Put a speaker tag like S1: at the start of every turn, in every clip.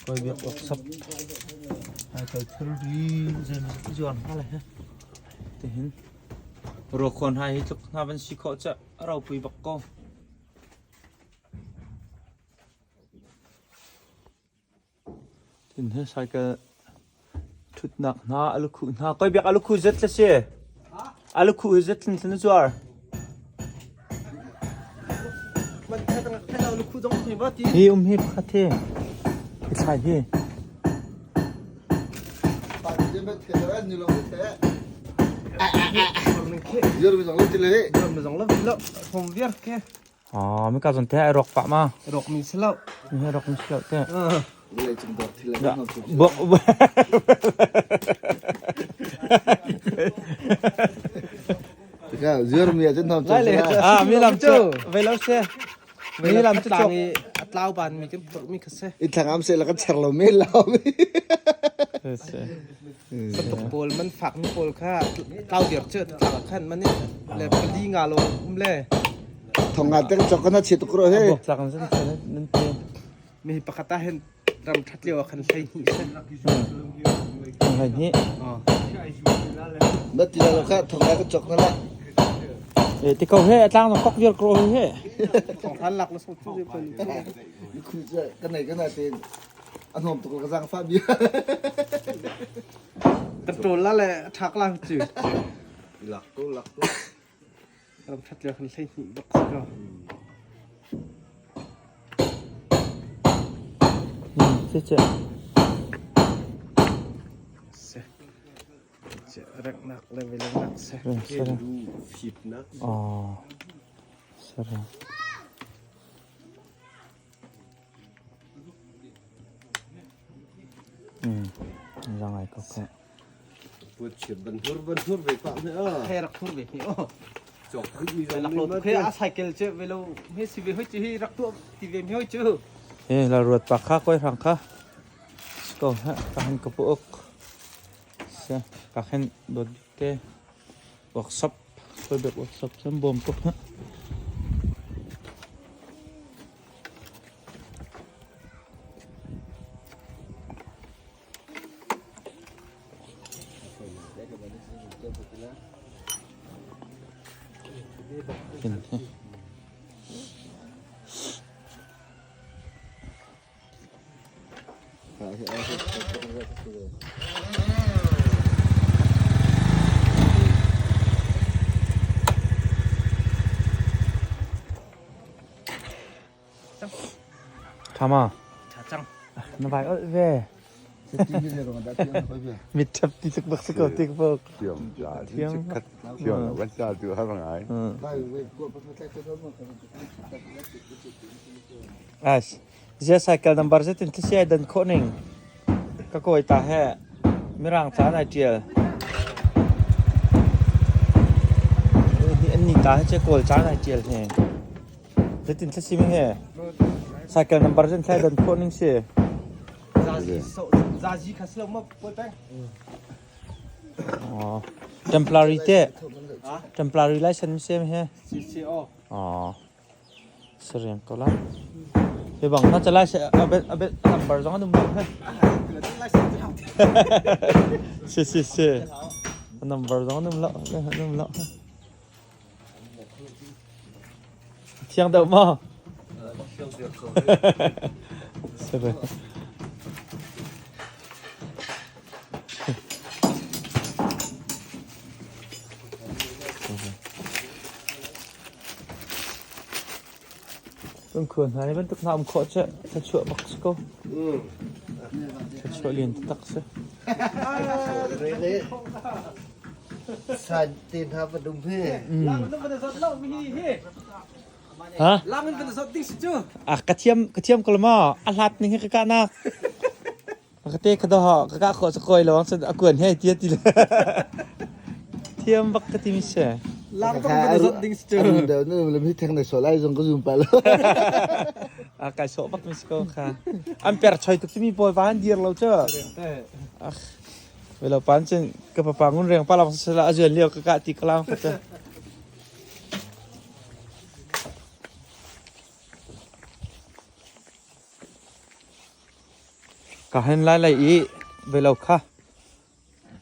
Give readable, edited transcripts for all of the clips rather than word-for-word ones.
S1: Kawi biak workshop hmaikal thilri zeimaw zat zuar hna lai hi. Tihin ruakhuan hna hi tluk hna van si khawh cu a ropui bak ko. Tin hi cycle ṭhutnak hna a lukhuh hna. Kawi biak a lukhuh zat tla si. A lukhuh hi zat thlin thlin na zuar. Hi um hi pakhat hi. Hi thlai hi. Mi ka zon te ai rok pah ma.
S2: Rok mi si lo.
S1: Mi rok mi si lo te. Ah, mi lam cu vei lo se. Mi lam cu
S2: tlang i a tlau ban mi kan phurh mi kha si.
S3: I thlang am se la kan cher lo me lo.
S2: Satuk pawl man fak mi pawl kha tlau dir cu tlang khan man le pali nga lo um le.
S3: Thong nga te chok kana chi tuk ro he.
S1: Bok tlak an nan te.
S2: Mi pakhat ah hin ram that lio ah khan hlei hnih si.
S1: Hlei hnih.
S3: Na ti lo kha thong nga ka chok na la.
S1: E ti ko he tlang no kok vial kro he.
S2: Thong han lak la so chu je pan.
S3: Khu ka nei ka na te a hnom tuk ka zang fa bia.
S2: Ka ṭol la le ṭhak la cu.
S3: Lak ko lak ko.
S2: Ram ṭhat lio khan hlei hnih bak si ko.
S1: Ce ce.
S2: Se. Ce reknak le velengnak se.
S4: Fipnak.
S1: Oh. Sorry. Ra ngai ko ka.
S4: Put chip ban hur ban hur ve pa ne a.
S2: He rak thur ve ni o.
S4: Chok khut mi
S2: Lak lo tu he a cycle che ve lo he si ve hoi chu hi rak tu ti ve mi hoi chu.
S1: He la ruat pa kha koi rang kha. Ko ha ka han ka pu ok. Se ka khen dot te workshop koi bek workshop sam bom tuk ha. Thama. Na vai ol ve. Mit thap ti tuk bak si ko tik bak.
S5: Thiam thiam thiam van sa tu har ngai.
S1: As zia cycle number zetin thli ai dan khawh ning ka kawi ta he mirang ca nai tial an ni ta he che kawl ca nai tial he zetin thli si mi he cycle number zen thlai dan khawh ning si
S2: Zazi kha silo ma pol peng.
S1: Oh, temporary te temporary license mi sem he
S2: Si si o.
S1: Oh. Seriang ko la. Hi bang na chalai se abet abet number zong an um lo he. Si si si. Number zong an um lo an um lo. Thiang deuh maw? Sebe. Kan khuan hna hi bantuk hna um khawh cu thluachuah bak si ko. Thluachuah lian taktak si.
S3: San te hna va dum he.
S1: Ha?
S2: Lang in van zot ding si cu.
S1: Ah ka thiam ka thiam ko ma a hlat ning hi ka kah nak. Ka te ka doh ka kah khawh sa koi lawng cun a kuan he tia ti le. Thiam bak ka ti mi si.
S2: Lang tong van zot ding si cu.
S3: Arun deuh nu lam hi theng na so lai zong ka zum pa lo.
S1: A kai sawh bak mi si ko kha. An per choi tuk mi pawl van dir lo cu. Ah. Velo pan cun ka papa ngun reng pa lawng sala a zuan lio ka kah ti ka lang ka te. Ka hen lai lai i velo kha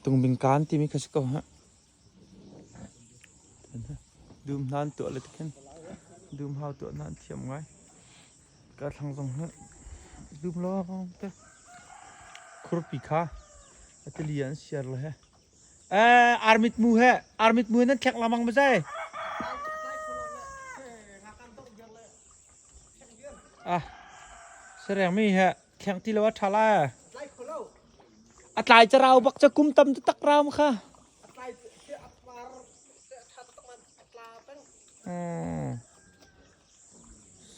S1: tungbing kaan timi kha si ko ha. Dum nan tuah le tikhin dum hau tuah nan thiam ngai. Ka thlang zong hi dum lawng te. Khurpi kha atili an siar le he. Eh armit mu he armit mu nan thlek lamang ma zai. Ah sareng mi he thleng ti lo a tha lai. A tlai carau bak ca kum tam tak ram kha.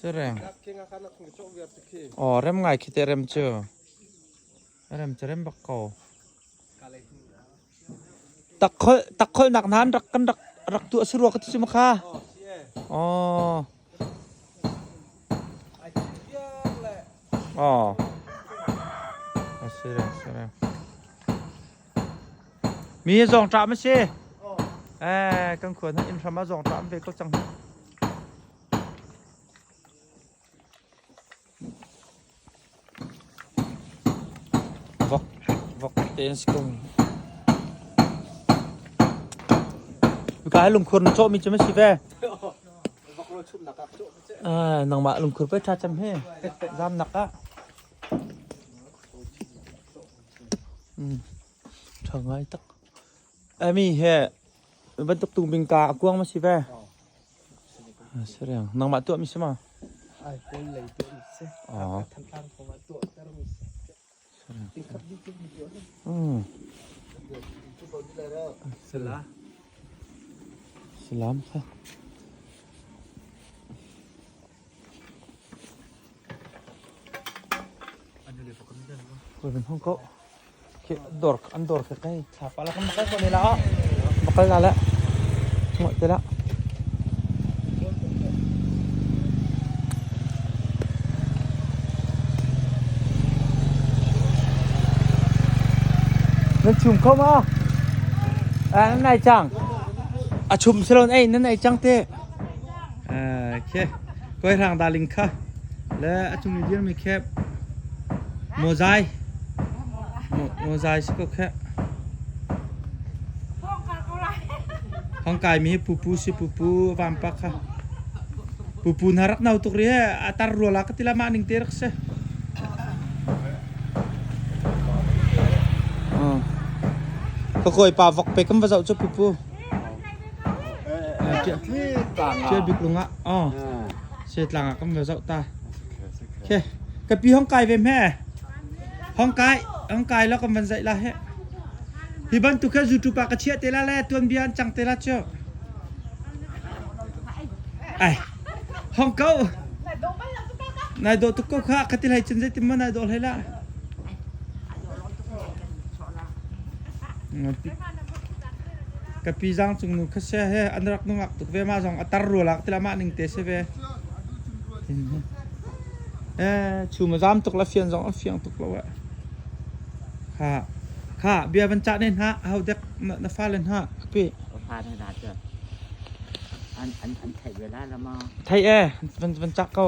S1: Sareng. Oh rem ngai khi te rem cu. Rem cu rem bak ko. Takhol takhol nak nan rak kan rak rak tu asirua ka ti ma kha. Oh. Oh. Asireng asireng. Mi hi zawng ṭah ma si? Eh, kan khua hna inn hram ah zawng ṭah an ve ko cang hna. Vok, vok te an si ko. Ka hi lungkhur na cawhmi cu ma si ve? Ah, nangmah lungkhur pei ṭha cem hi. Zam nak ah. Ṭha ngai tak. Mi he bantuk tungbing ka a kuang ma si ve? Si reng. Nangmah tuah mi si ma?
S2: Ai kawl lei tuah mi si.
S1: Oh.
S2: Thantlang khong ah tuah ter mi si. Tingkhat bi tu mi tuah.
S1: Sala. Salam kha. Dawr an dawr kha kai thlapa la kan bakal ko ne la bakal la la ngoi te la Nan chum kho ma? À, nan nai cang. A chum silon ei nan nai cang te. Okay. Koi rang darling kha le a cung i dirmi khi mawzai mawzai si ko kheh. Hong kai mi hi pupu si pupu vampa kha. Pupu na rak nau tuk ri he a tar rua la ka ti la mah ning te rak si. Ka kawi pa vok pe kan va zoh cu pupu. Ṭial bik lung ah oh Setlang ah kan va zoh ta. Okay. Ka pi hong kai ve hme. Hong kai, hong kai la kan van zaih la he. Hi bantuk kha YouTube ah ka chiah te la le tuan bia an cang te la cu. Ai. Hong ko. Nai dawh tuk ko kha ka ti hlei cun zeitin maw nai dawh hlei la. Ka pi zang cung nu kha sia he an rak nungak tuk ve ma zong a tar rua lak tila mah ning te si ve. Eh chum a zam tuk la fian zong a fiang tuk lo eh. Kha kha bia van cah ne hna hau dek na fa le hna ka pi.
S6: Fa ne na cu an an an theih ve la la ma.
S1: Thei e van van cak ko.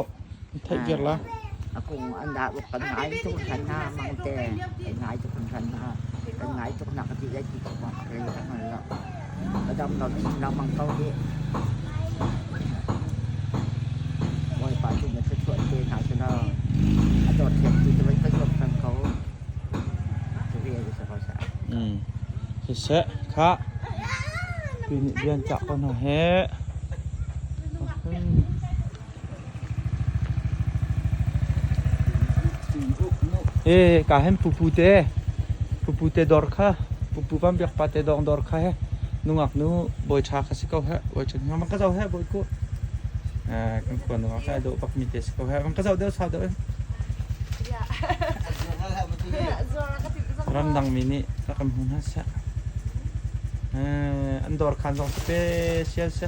S1: Theih viar la.
S6: A kung an dah kan ngai tuk than na mang te kan ngai tuk than na kan ngai tuk nak ti lai ti ko ma re ka ngal lo ka dam lo chin lang mang ko hi Bawipa pa tu na thluachuah te hna se la a dawt thiam tu te vai ka zuam peng ko tu hi ai sa ko sa
S1: Siseh kha tu nih bian cak ko hna he E ka hen pupu te pupu te dawr kha pupu van biak pa te dawng dawr kha he nungak nu bawi ṭha kha si ko he bawi ṭha man ka zoh he bawi ku kan khua nungak kai dawh bak mi te si ko he man ka zoh deuh sau deuh ramdang mi nih rak kan hmu hna seh an dawr khan zong special si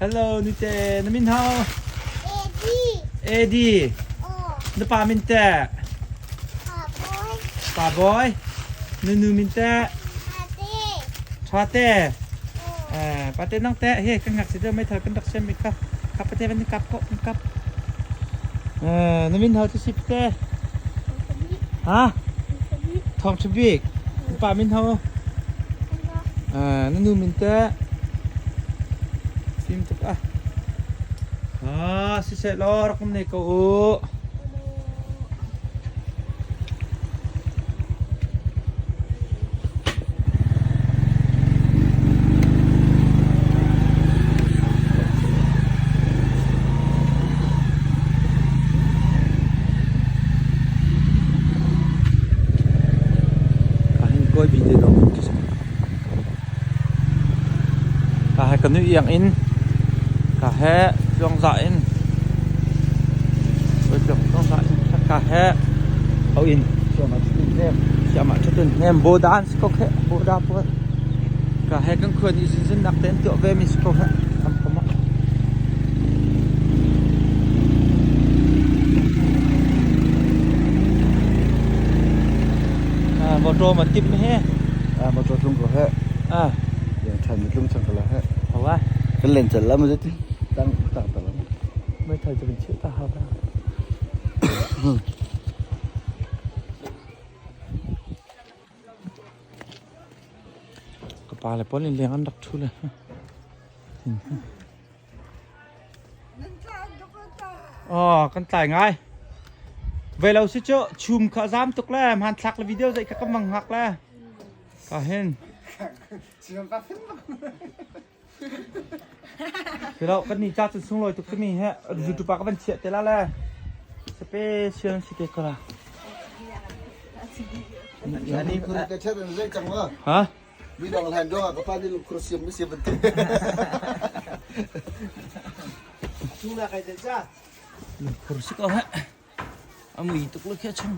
S1: Hello nute na min hau? Eddie. Eddie. Na pa min te? Pa Boy. Na nu min te? Thate. Eh, pate nang te he kan ngak si deuh meithal kan rak siam mi kha. Kha pate van kap ko kan kap. Eh, na min hau tu si pate? Ha? Thawng Ṭha Bik. Na pa min ho? Ah, na nu min teh? Fim tuk ah. Ah, siseh law rak um ne ko u. Ka hin kawi bi te dong ka he ka nu iang in ka he tluang za in tluang za in ka he ho in siamah ṭhatun hnem bodan si ko khe boda pawl ka he kan khua nih zinzin nak te an tuah ve mi si ko khe am kama Ah, motor ma tip he.
S3: Ah, motor tlung ko he.
S1: Ah.
S3: Yang than tlung chang ko la he.
S1: Hawa.
S3: Kan len chal la ma ti. Tang tang ta la.
S1: Mai thai chu chih ta ha ba. Ka pa le pawl in leng an rak ṭhu le. Oh, kan tlai ngai. Ve lo si cu chum kha zam tuk le hmanthlak le video zeih kha ka mang hngak le. Ka hin. Silo kan ni ca cun sunglawi tuk timi he YouTube ah ka van chiah te la le. Special si te ko la.
S3: Ani khur ka chat an zai cang ma.
S1: Ha?
S3: Mi dang hlan dong ah ka pa nih khur siam mi siam ban ti.
S2: Chung na kai cha.
S1: Khur si ko he. Amui tuk lo khe chung.